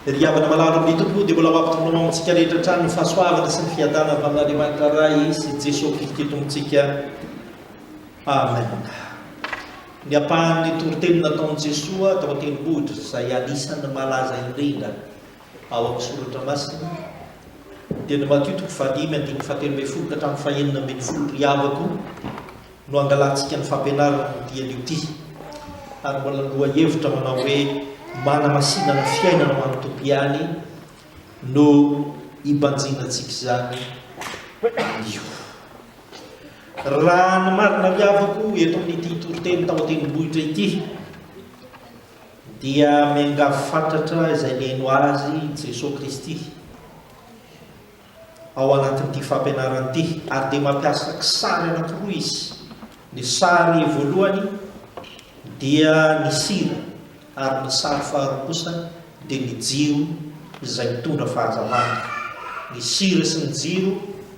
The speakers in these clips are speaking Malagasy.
Ry havana malala amin'ny Tompo, dia mbola ho ampitondrina ho amintsika rehetra hatrany ny fahasoavana sy ny fiadanana avy amin'Andriamanitra Ray sy Jesoa Kristy Tompontsika. Amen. Ny ampahan'ny toriteny nataon'i Jesoa tao an-tendrombohitra, izay anisan'ny malaza indrindra ao amin'ny Soratra Masina, dia ny Matio toko fahadimy andininy fahatelo ambin'ny folo ka hatramin'ny fahenina ambin'ny folo, Ry havako, no angalantsika ny fampianarana amin'ity anio ity. Ary mbola ny lohahevitra manao hoe Manamasinana fiainana ho an'ny Tompo ihany no hibanjinantsika izany anio. Raha ny marina ry havako, eto amin'ity toriteny tao an-tendrombohitra ity, dia miangavy fatratra izay nihaino azy Jesoa Kristy. ao anatin'ity fampianarana ity ary dia mampiasa kisary anankiroa izy. Ny sary voalohany dia ny sira ary ny sary faharoa kosa dia ny jiro izay mitondra fahazavana. Ny sira sy ny jiro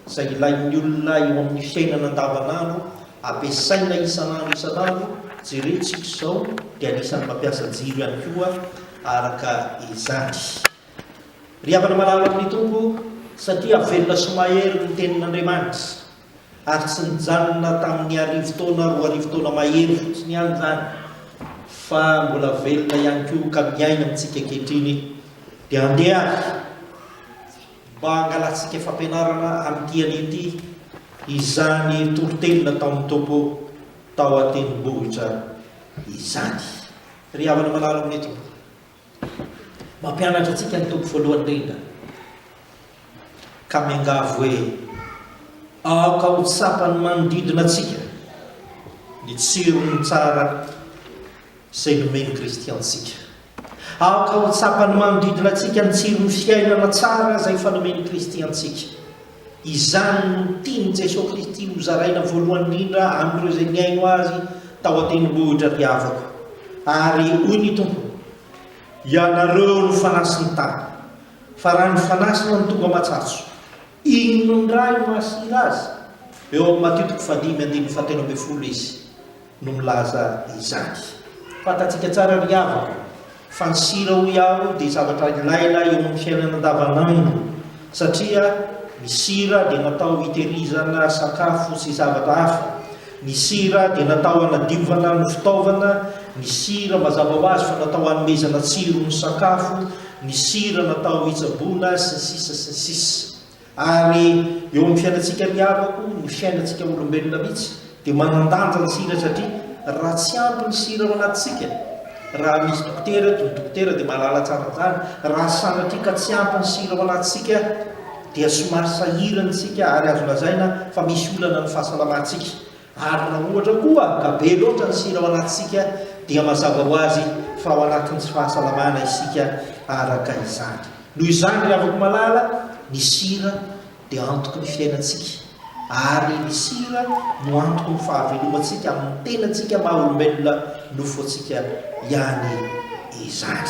izay ilain'ny olona eo amin'ny fiainana andavanandro, ampiasaina isan'andro isan'andro, jereo tsika izao dia anisan'ny mampiasa jiro ihany koa araka izany. Ry havana malala amin'ny Tompo, satria velona sy mahery ny Tenin'Andriamanitra, ary tsy nijanona tamin'ny arivo taona, 2000 taona mahery fotsiny ihany izany, fa mbola velona ihany koa ka miaina amintsika ankehitriny, dia andeha ary mba hangalantsika fampianarana amin'ity anio ity izany toriteny nataon'ny Tompo tao an-tendrombohitra izany. Ry havana malala amin'ny Tompo. Mampianatra antsika ny Tompo voalohany indrindra ka miangavy hoe, Aoka ho tsapan'ny manodidina antsika ny tsirony tsara izay nomen'i Kristy antsika. Aoka ho tsapan'ny manodidina antsika ny tsiron'ny fiainana tsara izay efa nomen'i Kristy antsika. Izany no tian'i Jesoa Kristy hozaraina voalohany indrindra amin'ireo izay nihaino Azy tao an-tendrombohitra ry havako. Ary hoy ny Tompo, Ianareo no fanasin'ny tany, fa raha ny fanasina no tonga matsatso, inona indray no hahasira azy? Eo amin'ny Matio toko fahadimy andininy fahatelo ambin'ny folo izy no milaza izany. Fantatsika tsara ry havako fa ny sira hoy aho dia zavatra ilaina eo amin'ny fiainana andavanandro satria ny sira dia natao hitehirizana sakafo sy zavatra hafa, ny sira dia natao hanadiovana ny fitaovana, ny sira mazava ho azy fa natao hanomezana tsiro ny sakafo, ny sira natao hitsaboana sy ny sisa sy ny sisa. Ary eo amin'ny fiainantsika ry havako, ny fiainantsika olombelona mihitsy dia manan-danja ny sira satria raha tsy ampy ny sira ao anatintsika, raha misy dokotera eto, ny dokotera dia mahalala tsara an'izany, raha sanatria ka tsy ampy ny sira ao anatintsika dia somary sahirana isika ary azo lazaina fa misy olana ny fahasalamantsika. Ary raha ohatra koa ka be loatra ny sira ao anatintsika dia mazava ho azy fa ao anatin'ny tsy fahasalamana isika araka izany. Noho izany ry havako malala, ny sira dia antoky ny fiainantsika ary ny sira no antoky ny fahavelomantsika amin'ny tenantsika maha olombelona nofo antsika ihany izany.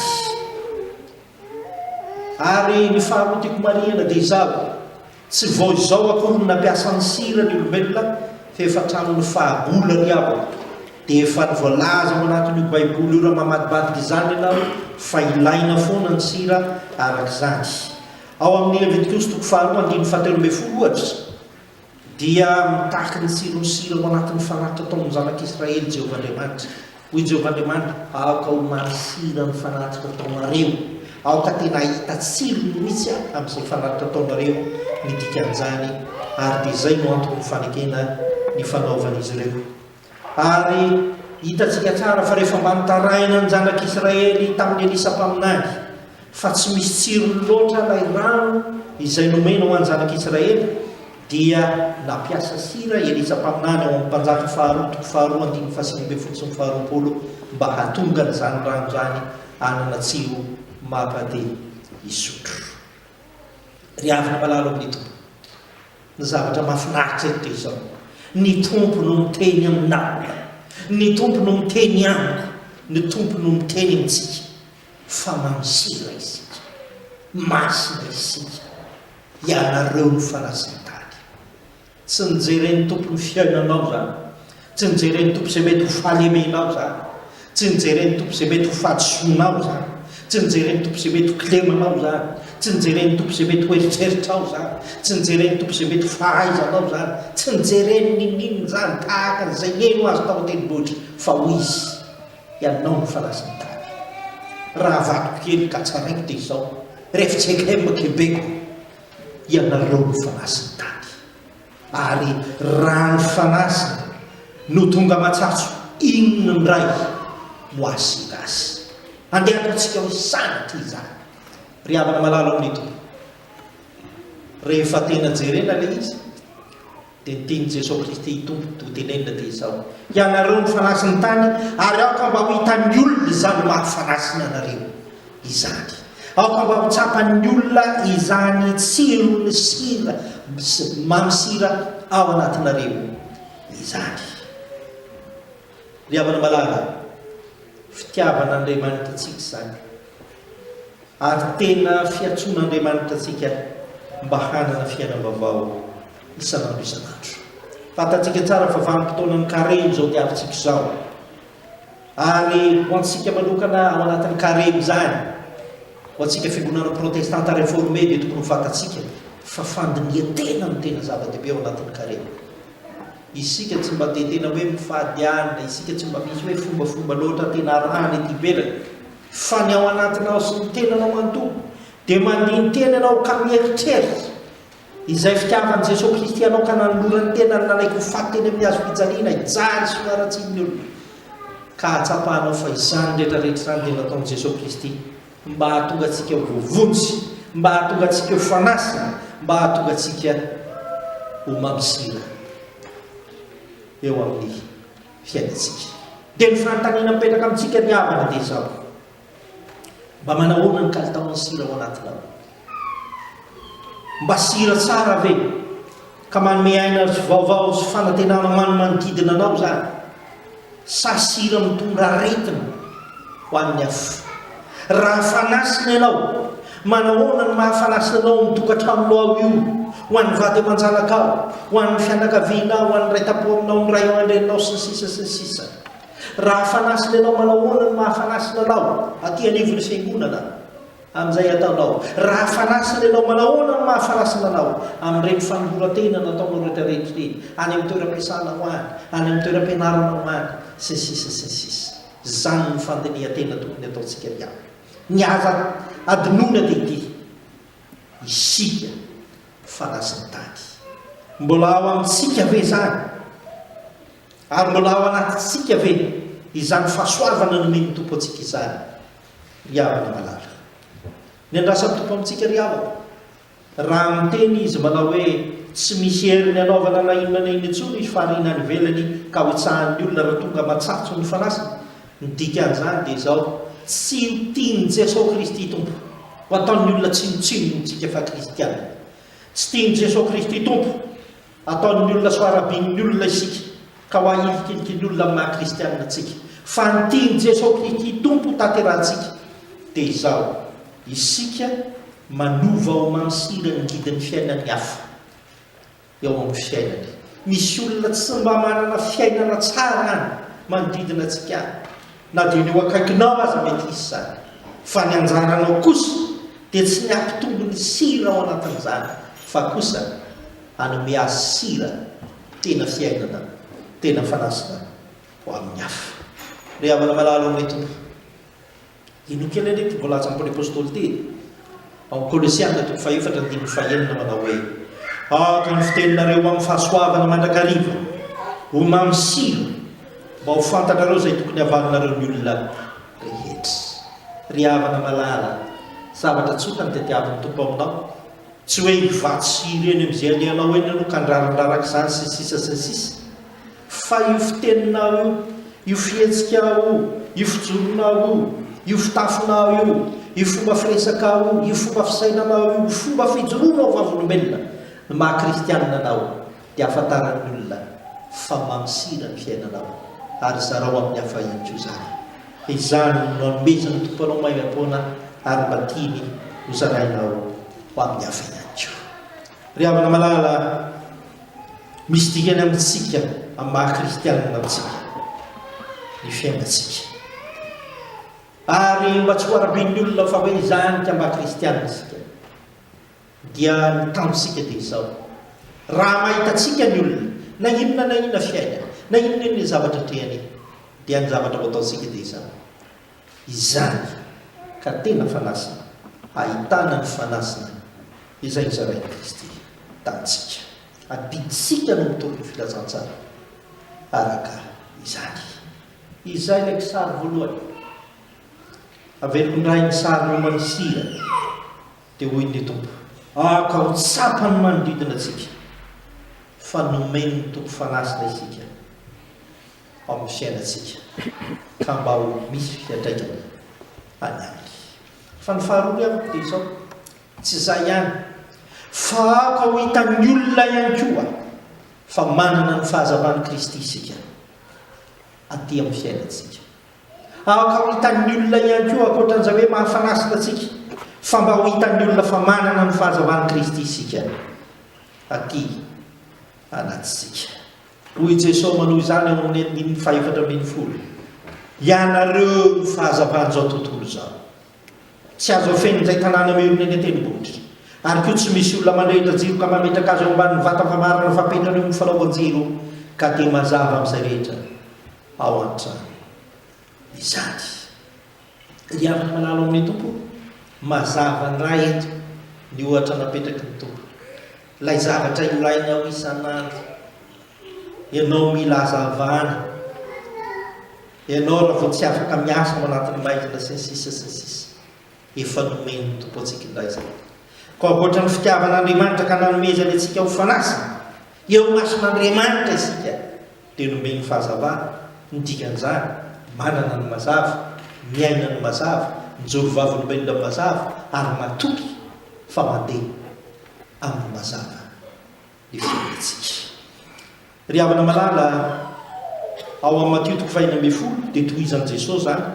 Ary ny faharoa tiako marihana dia izao, tsy vao izao akory no nampiasa ny sira ny olombelona fa efa hatramin'ny fahagola ry havako dia efa ny voalaza ao anatin'io baiboly io raha mamadibadika izany ianao fa ilaina foana ny sira araka izany. Ao amin'ny Levitikosy toko faharoa andininy fahatelo ambin'ny folo ohatra dia mitaky ny tsiron'ny sira ao anatin'ny fanatitra ataon'ny zanak'Israely Jehovah Andriamanitra. Hoy Jehovah Andriamanitra, Aoka ho mamy sira ny fanatitra ataonareo. Aoka tena hahita tsirony mihitsy aho amin'izay fanatitra ataonareo ny dikan'izany, ary dia izay no anton'ny fanekena ny fanaovan'izy ireo. Ary hitantsika tsara fa rehefa mba nitaraina ny zanak'Israely tamin'i Elisa mpaminany fa tsy misy tsirony loatra ilay rano izay nomena ho an'ny zanak'Israely, dia nampiasa sira i Elisa mpaminany ao amin'ny Mpanjaka faharoa toko faharoa andininy fahasivy ambin'ny folo sy ny faharoapolo mba hahatonga an'izany rano izany hanana tsiro mampate hisotro. Ry havana malala ao amin'ny Tompo, Ny zavatra mahafinaritra eto dia izao, ny Tompo no miteny aminao, ny Tompo no miteny amiko, ny Tompo no miteny amintsika fa mamy sira isika, masina isika, ianareo no fanasin-tany. Tsy nijeren'ny Tompo ny fiainanao izany, tsy nijeren'ny Tompo izay mety ho fahalemenao izany, tsy nijeren'ny Tompo izay mety ho fahadisoanao izany. Tsy nojeren'ny Tompo izay mety ho kilemanao izany. Tsy nojeren'ny Tompo izay mety ho eritreritrao izany. Tsy nojeren'ny Tompo izay mety ho fahaizanao izany. Tsy nojereny n'inon'inona izany, tahaka an'izay heno azy tao an-tendrombohitra, fa hoy Izy, Ianao no fanasin'ny tany. Raha avadiko kely ka tsaraiko dia izao, Refjegem Kebeko, ianareo no fanasin'ny tany. Ary raha ny fanasina no tonga matsatso inona indray no hahasira azy? Andeha ataontsika hoe sanatria izany. Ry havana malala ao amin'ny Tompo, rehefa tena jerena ilay izy, dia ny tian'i Jesoa Kristy Tompo ho tenenina dia izao, Ianareo no fanasin'ny tany, ary aoka mba ho hitan'ny olona izany maha fanasina anareo izany. Aoka mba ho tsapan'ny olona izany tsiron'ny sira mamy sira ao anatinareo izany. Ry havana malala, fitiavan'Andriamanitra antsika izany, ary tena fiantsoan'Andriamanitra antsika mba hanana fiainam-baovao isan'andro isan'andro. Fantatsika tsara fa vanim-potoanan'ny karemy izao diavintsika izao. Ary ho antsika manokana ao anatin'ny karemy izany, ho antsika fiangonana protestanta reformé dia tokony ho fantatsika fa fandinihan-tena no tena zava-dehibe ao anatin'ny karemy. Isika tsy mba dia tena hoe mifady hanina, isika tsy mba misy hoe fombafomba loatra tena arahana ety ivelany, fa ny ao anatinao sy ny tenanao manontolo dia mandini-tena ianao ka mieritreritra Izay fitiavan'i Jesoa Kristy anao ka nanolorany tenany nanaiky ho faty teny amin'ny hazo fijaliana, hijaly sy ho haratsian'ny olona, ka hahatsapanao fa izany rehetra rehetra izany dia nataon'i Jesoa Kristy mba hahatonga antsika ho voavonjy, mba hahatonga antsika ho fanasina, mba hahatonga antsika ho mamy sira eo amin'ny fiainantsika. Dia ny fanontaniana mipetraka amintsika ry havana dia izao, Mba manahoana ny kalitaon'ny sira ao anatinao? Mba sira tsara ve ka manome aina sy vaovao sy fanantenana ho an'ny manodidina anao izany? Sa sira mitondra aretina ho an'ny hafa? Raha fanasina ianao, manahoana ny maha fanasina anao amin'ny tokantranonao ao io, ho an'ny vady aman-janakao, ho an'ny fianakavianao, ho an'ny ray tampo aminao, ny ray aman-dreninao, sy ny sisa sy ny sisa. Raha fanasina ianao manao ahoana no maha fanasina anao aty anivon'ny fiangonana amin'izay ataonao? Raha fanasina ianao manao ahoana no maha fanasina anao amin'ireny fanoloran-tena nataonao rehetra rehetra ireny, any amin'ny toeram-piasanao any, any amin'ny toeram-pianaranao any, sy ny sisa sy ny sisa. Izany no fandinihan-tena tokony hataontsika ry havana. Ny aza adinoina dia ity, isika fanasin'ny tany. Mbola ao amintsika ve izany? Ary mbola ao anatintsika ve izany fahasoavana nomen'ny Tompo antsika izany, ry havana malala? Ny andrasan'ny Tompo amintsika ry havana, raha miteny Izy manao hoe tsy misy heriny hanaovana na inona na inona intsony izy fa ariana any ivelany ka hotsahan'ny olona raha tonga matsatso ny fanasiny, ny dikan'izany dia izao, tsy ho tian'i Jesoa Kristy Tompo ho ataon'ny olona tsinontsinona isika fa kristiana. Tsy tian'i Jesoa Kristy Tompo Ataon'ny olona sy ho arabian'ny olona isika, ka ho ahilikilikin'ny olona amin'ny maha kristianina antsika. Fa ny tian'i Jesoa Kristy Tompo ho tanterahantsika dia izao, isika manova ho mamy sira ny ngidin'ny fiainan'ny hafa eo amin'ny fiainany. Misy olona tsy mba manana fiainana tsara any manodidina antsika any, na dia ny eo akaikinao aza mety hisy izany. Fa ny anjaranao kosa dia tsy ny hampitombo ny sira ao anatin'izany, fa kosa hanome azy sira, tena fiainana, tena fanasina ho amin'ny hafa. Ry havana malala ao amin'ny Tompo, henoy kely anie ity voalazan'i Paoly Apostoly ity e! Ao amin'ny Kolosiana toko fahefatra andininy fahenina manao hoe, Aoka ny fiteninareo ho amin'ny fahasoavana mandrakariva, ho mamy sira, mba ho fantatrareo izay tokony havalinareo ny olona rehetra. Ry havana malala, zavatra tsotra ny tadiavin'ny Tompo aminao, Tsy hoe hivatsy sy ireny amin'izay alehanao eny ianao ka handrarandraraka izany sy ny sisa sy ny sisa Fa io fiteninao io, io fihetsikao io, io fijoronao io, io fitafinao io, io fomba firesakao io, io fomba fisainanao io, io fomba fijoroanao vavolombelona ny maha kristianina anao dia ahafantaran'ny olona fa mamy sira ny fiainanao ary zarao amin'ny hafa ihany koa izany. Izany no anomezan'ny Tompo anao maimaimpoana ary mba tiany ho zarainao ho amin'ny hafa ihany koa. Ry havana malala, misy dikany amintsika amin'ny maha kristianina antsika ny fiainantsika. Ary mba tsy ho arabin'ny olona fa hoe izany ka mba kristianina isika. Dia ny tanjontsika dia izao, raha mahita antsika ny olona, na inona na inona fiainany, na inona inona zavatra atrehany, dia ny zavatra ho ataontsika dia izao, izany ka tena fanasina, ahitana ny fanasina izay nozarain'i Kristy tamintsika. Adidintsika no mitory ny filazantsara araka izany. Izay ilay kisary voalohany. Averiko indray ny sary momba ny sira. Dia hoy ny Tompo, Aoka ho tsapan'ny manodidina antsika fa nomen'ny Tompo fanasina isika ao amin'ny fiainantsika, ka mba ho misy fiantraikany any aminy. Fa ny faharoa ry havako dia izao, tsy izay ihany, fa aoka ho hitan'ny olona ihany koa fa manana ny fahazavan'i Kristy isika aty amin'ny fiainantsika. Aoka ho hitan'ny olona ihany koa, ankoatra an'izay hoe mahafanasina antsika, fa mba ho hitan'ny olona fa manana ny fahazavan'i Kristy isika aty anatintsika. Hoy i Jesoa manohy izany ao amin'ny andininy fahefatra 18, Ianareo no fahazavan'izao tontolo izao. Tsy azo afenin'izay tanàna miorina eny an-tendrombohitra. Ary koa tsy misy olona mandrehitra jiro ka mametraka azy eo ambanin'ny vata famarana fa apetrany eo amin'ny fanaovan-jiro ka dia mazava amin'izay rehetra ao an-trano izany. Ry havana malala ao amin'ny Tompo, mazava indray eto ny ohatra napetraky ny Tompo. Ilay zavatra ilainao isan'andro, ianao mila hazavana, ianao raha vao tsy afaka miasa ao anatin'ny maizina sy ny sisa sy ny sisa. Efa nomen'ny Tompo antsika indray izany. Koa ankoatra ny fitiavan'Andriamanitra ka nanomezany antsika ho fanasina, eo imason'Andriamanitra isika dia nomeny fahazavana, ny dikan'izany, manana ny mazava, miaina ny mazava, mijoro vavolombelona amin'ny mazava ary matoky fa mandeha amin'ny mazava ny fiainantsika. Ry havana malala, ao amin'ny Matio toko fahenina 16 dia tohizan'i Jesosy izany,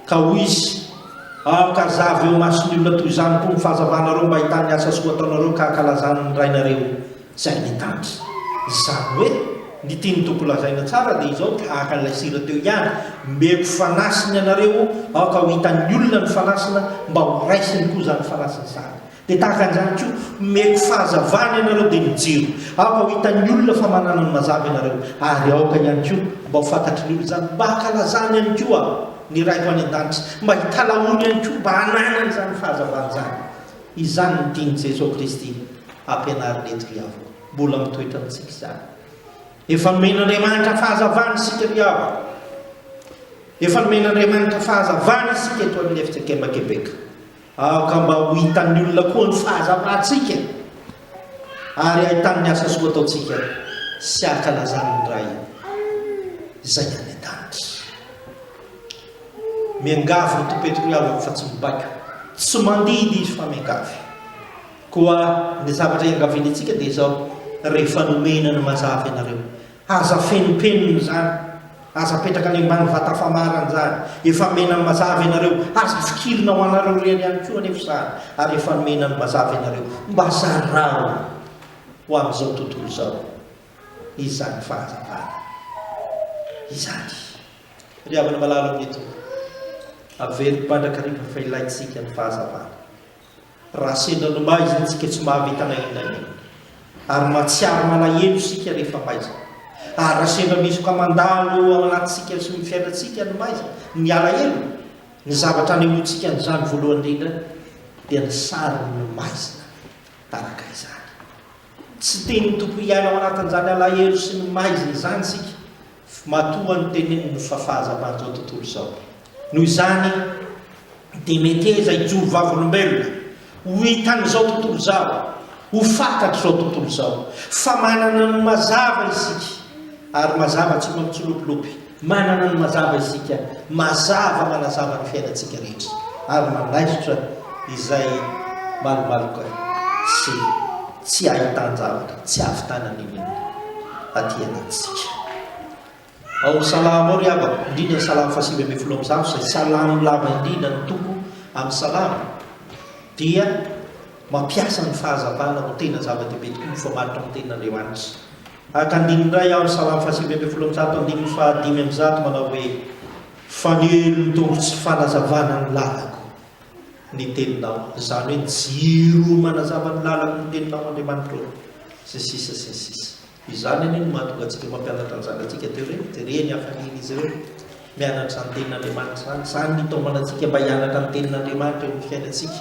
ka hoy Izy, Aoka hazava eo imason'ny olona toy izany koa ny fahazavanareo mba hahitany ny asa soa ataonareo ka hankalazany ny Rainareo izay any an-danitra. Izany hoe, ny tian'ny Tompo lazaina tsara dia izao, tahaka an'ilay sira teo ihany, Omeko fanasiny ianareo, aoka ho hitan'ny olona ny fanasina mba ho raisiny koa izany fanasina izany. Dia tahaka an'izany koa, omeko fahazavana ianareo dia ny jiro. Aoka ho hitan'ny olona fa manana ny mazava ianareo. Ary aoka ihany koa mba ho fantatry ny olona izany, mba hankalazany ihany koa ny Raiko any an-danitra, mba hitalahoany ihany koa mba hananany izany fahazavana izany. Izany no tian'i Jesoa Kristy hampianarina eto ry havako. Mbola mitoetra amintsika izany. Efa nomen'Andriamanitra fahazavana isika ry havako. Efa nomen'Andriamanitra fahazavana isika eto amin'ny FJKM Québec. Aoka mba ho hitan'ny olona koa ny fahazavantsika, ary hahitany ny asa soa ataontsika sy hankalazany ny Ray izay any an-danitra. Miangavy ny Tompo eto ry havako fa tsy mibaiko. Tsy mandidy Izy fa miangavy. Koa ny zavatra iangaviany antsika dia izao, rehefa nomena ny mazava ianareo, Aza fenopenina izany. Aza apetraka any ambany vata famarana izany. Efa nomena ny mazava ianareo. Aza fikirina ho anareo irery ihany koa anefa izany. Ary efa nomena ny mazava ianareo. Mba zarao ho amin'izao tontolo izao izany fahazavana izany. Ry havana malala amin'ny Tompo, averiko mandrakariva fa ilaintsika ny fahazavana. Raha sendra ny maizina isika tsy mahavita na inona na inona. Ary mahatsiaro malahelo isika rehefa maizina. Ary raha sendra misy ka mandalo ao anatintsika sy ny fiainantsika ny maizina, ny alahelo, ny zavatra anehoantsika an'izany voalohany indrindra dia ny sarin'ny maizina araka izany. Tsy tian'ny Tompo hiaina ao anatin'izany alahelo sy ny maizina izany isika, matoa noteneniny fa fahazavan'izao tontolo izao. Noho izany, dia meteza hijoro vavolombelona, ho hitan'izao tontolo izao, ho fantatr'izao tontolo izao, fa manana ny mazava isika, ary mazava tsy mampitsilopilopy, manana ny mazava isika, mazava manazava ny fiainantsika rehetra, ary manaisotra izay malomaloka sy tsy ahitan-javatra, tsy ahavitana n'inon'inona aty anatintsika. Ao amin'ny Salamo ao ry havako, indrindra ny Salamo fahasivy 119 izay Salamo lava indrindra ny Tompo amin'ny Salamo, dia mampiasa ny fahazavana ho tena zava-dehibe tokoa mifamaritra amin'ny tenin'Andriamanitra. Haka andininy iray aho amin'ny Salamo fahasivy 119 andininy faha 105 manao hoe. Fanilo ny Tompo sy fanazavana ny lalako ny teninao, izany hoe jiro manazava ny lalako ny teninao Andriamanitra ô, sy ny sisa sy ny sisa. Izany anie no mahatonga antsika mampianatra ny zanatsika teo hoe jereny hafalian'izy ireo mianatra izany tenin'Andriamanitra izany, izany no itaomana antsika mba hianatra ny tenin'Andriamanitra eo amin'ny fiainantsika,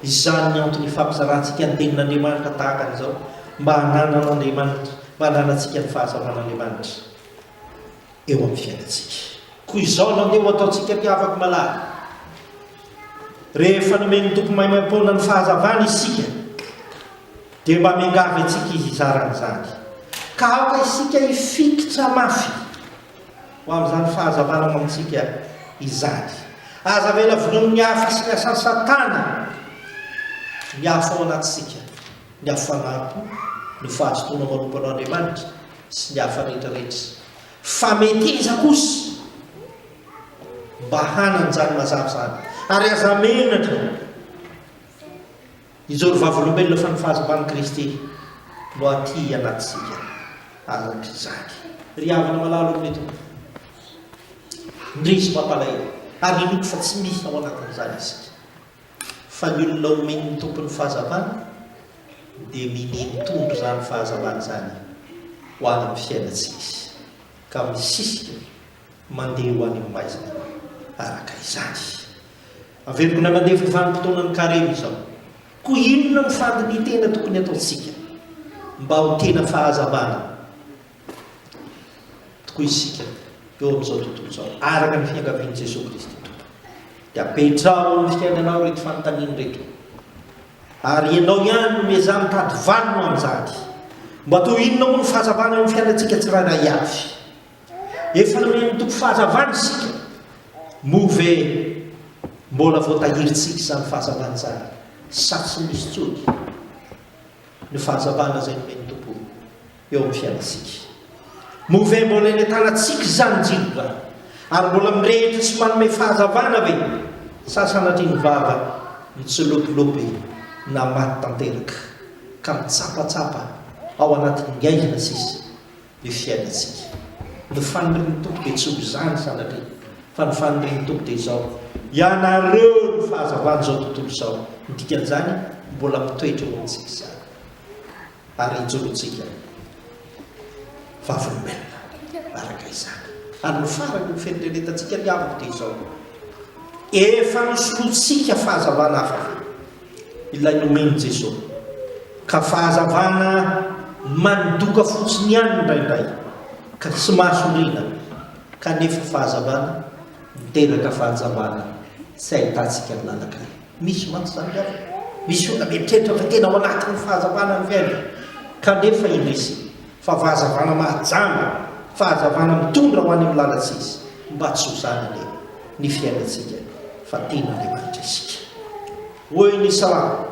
izany ny antony ifampizarantsika ny tenin'Andriamanitra tahaka an'izao, mba hananan'Andriamanitra, mba hananantsika ny fahazavan'Andriamanitra. eo amin'ny fiainantsika. Koa izao no andeha ho ataontsika mpihavako malala. Rehefa nomen'ny Tompo maimaimpoana ny fahazavana isika, dia mba miangavy antsika Izy hizara an'izany. Ka aoka isika hifikitra mafy ho amin'izany fahazavana ao amintsika izany. Aza avela vonoin'ny hafa sy ny asan'i Satana ny afo ao anatintsika, ny hafanam-po, ny fahazotoana manompo an'Andriamanitra, sy ny hafa rehetra rehetra. Fa meteza kosa mba hanana izany mazava izany. Ary aza menatra hijoro vavolombelona fa ny fahazavan'i Kristy no aty anatintsika araka izany. Ry havana malala amin'ny Tompo, indrisy mampalahelo, ary inoako fa tsy misy ao anatin'izany isika. Fa ny olona omen'ny Tompo ny fahazavana dia minia mitondra izany fahazavana izany ho any amin'ny fiaina-tsy hisy, ka misisika mandeha ho any amin'ny maizina araka izany. Averiko indray mandeha fa vanim-potoanan'ny karemy izao. Koa inona no fandinihin-tena tokony hataontsika mba ho tena fahazavana tokoa isika eo amin'izao tontolo izao, araka ny fiangavian'i Jesoa Kristy Tompo. Dia apetraho ao amin'ny fiainanao ireto fanontaniana ireto, ary ianao ihany no miezaha mitady valiny ho amin'izany. Mba toy inona moa ny fahazavana eo amin'ny fiainantsika tsirairay avy? Efa nomen'ny Tompo fahazavana isika, moa ve mbola voatahirintsika izany fahazavana izany sa tsy misy intsony ny fahazavana izay nomen'ny Tompo? eo amin'ny fiainantsika. Moa ve mbola eny an-tanantsika izany jiro izany? Ary mbola mirehitra sy manome fahazavana ve? Sa sanatria ny vava mitsilopilopy na maty tanteraka ka mitsapatsapa ao anatin'ny haizina sisa ny fiainantsika? Ny fanirian'ny Tompo dia tsy ho izany sanatria, fa ny fanirian'ny Tompo dia izao, Ianareo no fahazavan'izao tontolo izao. Ny dikan'izany, mbola mitoetra eo amintsika izany. ary hijoroantsika vavolombelona araka izany. Ary ny farany ho fieritreretantsika ry havako dia izao, efa nosoloantsika fahazavana hafa ve ilay nomen'i Jesoa, ka fahazavana mandoka fotsiny ihany indraindray, ka tsy mahasondriana, kanefa fahazavana miteraka fahajambana tsy ahitantsika ny lalan-kaleha. Misy mantsy izany ry havana. Misy olona mieritreritra fa tena ao anatin'ny fahazavana ny fiainana, kanefa indrisy fa fahazavana mahajamba, fahazavana mitondra ho any amin'ny lalan-tsy izy. Mba tsy ho izany anie ny fiainantsika fa tian'Andriamanitra isika. Hoy ny Salamo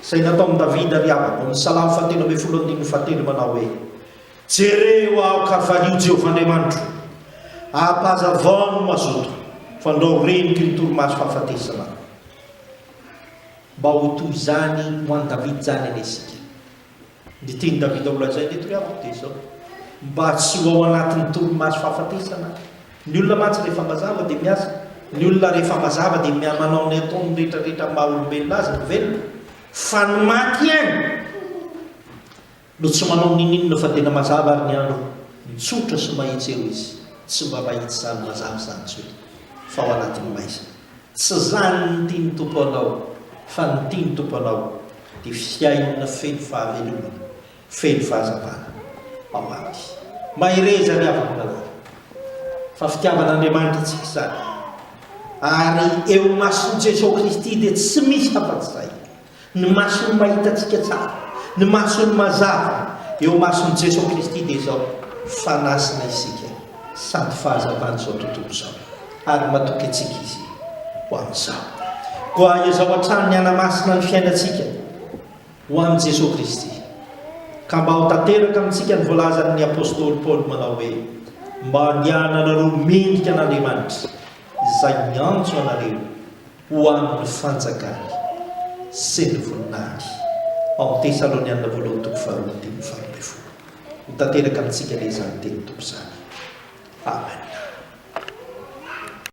izay nataon'i Davida ry havana, ao amin'ny Salamo fahatelo ambinifolo andininy fahatelo manao hoe, Jereo aho ka valio Jehovah Andriamanitro, ampahazavao ny mazoto, fandrao renoky ny torimaso fahafatesana aho. Mba ho toy izany ho an'i Davida izany anie isika. Ny tian'i Davida holazaina eto ry havako dia izao, mba tsy ho ao anatin'ny torimaso fahafatesana. Ny olona mantsy rehefa mazava dia miasa, ny olona rehefa mazava dia manao ny ataony rehetrarehetra amin'ny maha olombelona azy, mivelona, fa ny maty ihany No tsy manao ninoninona fa tena mazava ary ny andro, mitsotra sy mahitsy eo izy, tsy mba mahitsy izany mazava izany intsony fa ao anatin'ny maizina. Tsy izany ny tian'ny Tompo anao fa ny tian'ny Tompo anao dia fiainana feno fahavelomana, feno fahazavana ao aminy. Mahereza ry havako malala fa fitiavan'Andriamanitra antsika izany ary eo imason'i Jesoa Kristy dia tsy misy afa-tsy izay. Ny masony mahita antsika tsara, ny masony mazava eo imason'i Jesoa Kristy dia izao, fanasina isika sady fahazavan'izao tontolo izao, ary matoky antsika Izy ho amin'izao. Koa ezao hatrany ny hanamasina ny fiainantsika ho amin'i Jesoa Kristy, ka mba ho tanteraka amintsika ny voalazan'ny Apostoly Paoly manao hoe, Mba handehananareo mendrika an'Andriamanitra izay niantso anareo ho amin'ny fanjakany sy ny voninahiny. Ao amin'ny Tesaloniana voalohany toko faharoa andininy faharoa ambinifolo. Ho tanteraka amintsika anie izany tenin'ny Tompo izany. Amen.